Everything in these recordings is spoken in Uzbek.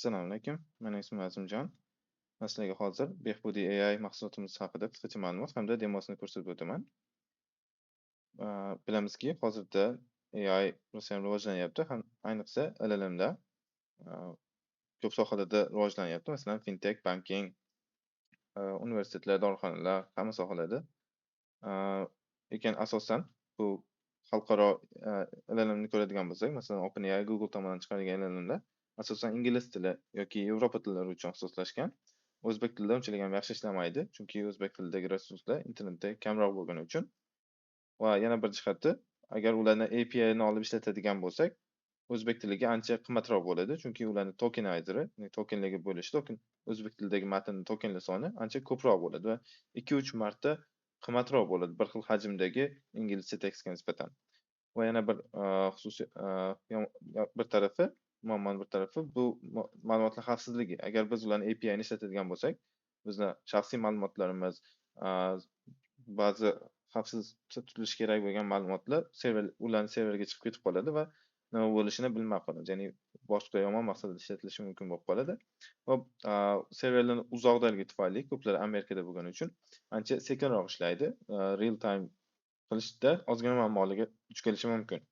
Assalomu alaykum. Meni ismim Azimjon. Men sizlarga hozir Behbudiy AI mahsulotimiz haqida qisqacha ma'lumot hamda demosini ko'rsatib o'taman. Bilamizki, hozirda AI rosayam rivojlanyapti, ham ayniqsa LLMda ko'p sohalarda rivojlanyapti. Masalan, fintech, banking, universitetlar, dorixonalar, hamma sohalarda. Lekin asosan bu xalqaro LLMni ko'radigan bo'lsak, masalan, OpenAI, Google tomonidan chiqarilgan LLMlar asosan ingliz tili yoki Yevropa tillari uchun ixtisoslashgan. O'zbek tilida unchalik ham yaxshi ishlamaydi, chunki o'zbek tilidagi resurslar internetda kamroq bo'lgani uchun. Va yana bir jihati, agar ularni API ni olib ishlatadigan bo'lsak, o'zbek tiliga ancha qimmatroq bo'ladi, chunki ularni tokenizeri, ya'ni tokenlarga bo'lish, token o'zbek tilidagi matnning tokenlar soni ancha ko'proq bo'ladi va 2-3 marta qimmatroq bo'ladi bir xil hajmdagi inglizcha tekstga nisbatan. Va yana bir xususiy bir tarafi, muammoning bir tarafi bu ma'lumotlar xavfsizligi. Agar biz ularni API ni ishlatadigan bo'lsak, bizni shaxsiy ma'lumotlarimiz, ba'zi xavfsiz tutilishi kerak bo'lgan ma'lumotlar ularni serverga chiqib ketib qoladi va nima bo'lishini bilmay qolamiz. Ya'ni boshqa yomon maqsadda ishlatilishi mumkin bo'lib qoladi. Va serverlarning uzoqdaligi tufayli ko'plar Amerikada bo'lgani uchun ancha sekinroq ishlaydi. Real time qilishda ozgina muammolarga duch kelishi mumkin.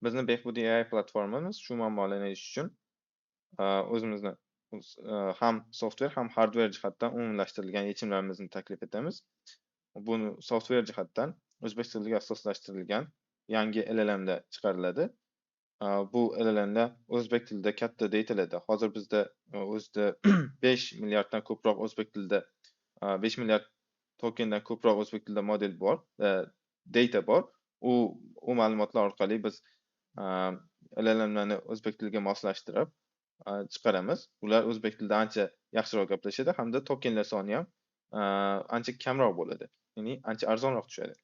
Bizni Behbudiy AI platformamiz shu muammolarni yechish uchun o'zimizni ham software ham hardware jihatdan umumlashtirilgan yechimlarimizni taklif etamiz. Buni software jihatdan o'zbek tiliga asoslashtirilgan yangi LLMda chiqariladi. Bu LLMda o'zbek tilida katta datalarda, hozir bizda o'zida 5 milliarddan ko'proq o'zbek tilida, 5 milliard tokendan ko'proq o'zbek tilida model bor, data bor. U ma'lumotlar orqali biz LLMlarni o'zbek tiliga moslashtirib chiqaramiz. Ular o'zbek tilida ancha yaxshiroq gaplashadi hamda tokenlar soni ham ancha kamroq bo'ladi. Ya'ni ancha arzonroq tushadi.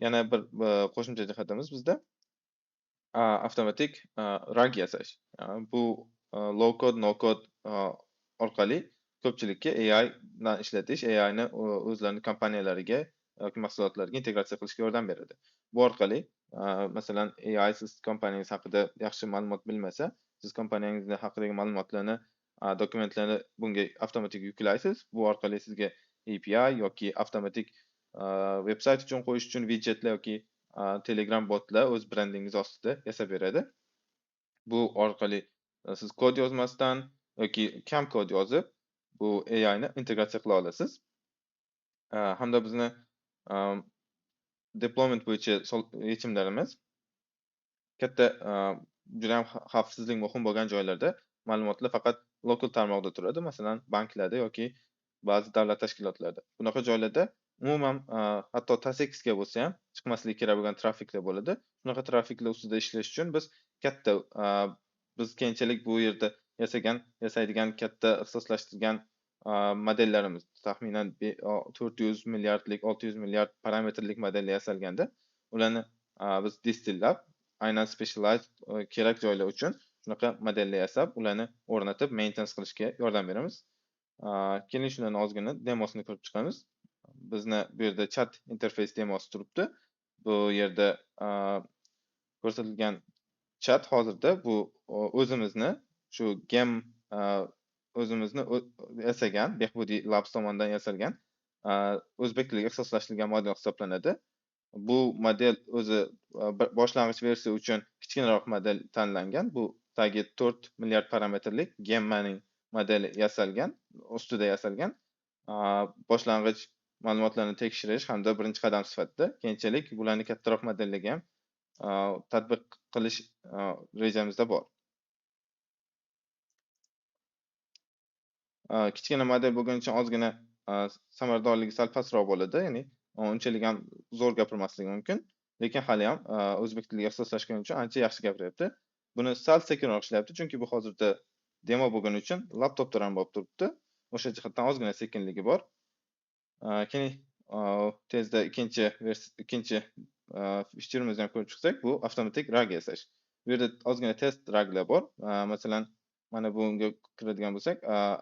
Yana bir qo'shimcha jihatimiz bizda avtomatik RAG yasash. Bu low code, no code orqali ko'pchilikka AI dan ishlatish, AI ni o'zlarining kompaniyalariga yoki mahsulotlariga integratsiya qilishga yordam beradi. Bu orqali, masalan, AI siz kompaniyangiz haqida yaxshi ma'lumot bilmasa, siz kompaniyangiz haqidagi ma'lumotlarni, dokumentlarni bunga avtomatik yuklaysiz. Bu orqali sizga API yoki avtomatik veb-sayt uchun qo'yish uchun widgetlar yoki Telegram botlar o'z brendingiz ostida yasab beradi. Bu orqali siz kod yozmasdan yoki kam kod yozib, bu AI ni integratsiya qila olasiz. Hamda bizni deployment bo'yicha yechimlarimiz katta, juda ham xavfsizlik muhim bo'lgan joylarda ma'lumotlar faqat lokal tarmoqda turadi, masalan, banklarda yoki ba'zi davlat tashkilotlarida. Bunaqa joylarda umuman, hatto TASXga bo'lsa ham chiqmasligi kerak bo'lgan trafiklar bo'ladi. Shunaqa trafiklar ustida ishlash uchun biz katta, biz keyinchalik bu yerda yasaydigan katta ixtisoslashtirgan modellarimiz taxminan 400 milliardlik, 600 milliard parametrlik modellar yasalganda, ularni biz distillab, aynan specialized kerak joylar uchun shunaqa modellar yasab, ularni o'rnatib, maintenance qilishga yordam beramiz. Keling, shularni ozgina demosini ko'rib chiqamiz. Bizni bu yerda chat interfeys demosi turibdi. Bu yerda ko'rsatilgan chat hozirda bu o'zimizni shu gem o'zimizni yasagan Behbudiy Labs tomonidan yasalgan o'zbek tiliga ixtisoslashtirilgan model hisoblanadi. Bu model o'zi boshlang'ich versiya uchun kichkinaroq model tanlangan. Bu tagi 4 milliard parametrlik Gemmaning modeli yasalgan, ustida yasalgan. Boshlang'ich ma'lumotlarni tekshirish hamda birinchi qadam sifatida keyinchalik bularni kattaroq modellarga ham tatbiq qilish rejamizda bor. Kichkina model bo'lgani uchun ozgina samaradorligi sal pastroq bo'ladi, ya'ni unchalik ham zo'r gapirmasligi mumkin, lekin hali ham o'zbek tiliga ixtisoslashgani uchun ancha yaxshi gapiryapti. Buni sal sekinroq ishlayapti, chunki bu hozirda demo bo'lgani uchun laptopda ham bo'lib turibdi. O'sha jihatdan ozgina sekinligi bor. Keyin tezda ikkinchi featureimizni ham ko'rib chiqsak, bu avtomatik RAG yasash. Bu yerda ozgina test RAGlar bor. Masalan, mana bunga kiradigan bo'lsak,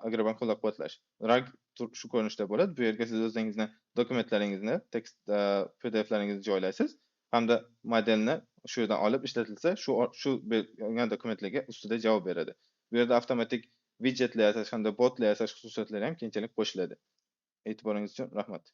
Agrobank qo'llab-quvvatlash. RAG shu ko'rinishda bo'ladi. Bu yerga siz o'zingizni dokumentlaringizni, tekst, PDFlaringizni joylaysiz hamda modelni Shu yerdan olib ishlatilsa, shu berilgan dokumentlarga ustida javob beradi. Bu yerda avtomatik widjetlar yasash hamda botlar yasash xususiyatlari ham keyinchalik qo'shiladi. E'tiboringiz uchun rahmat.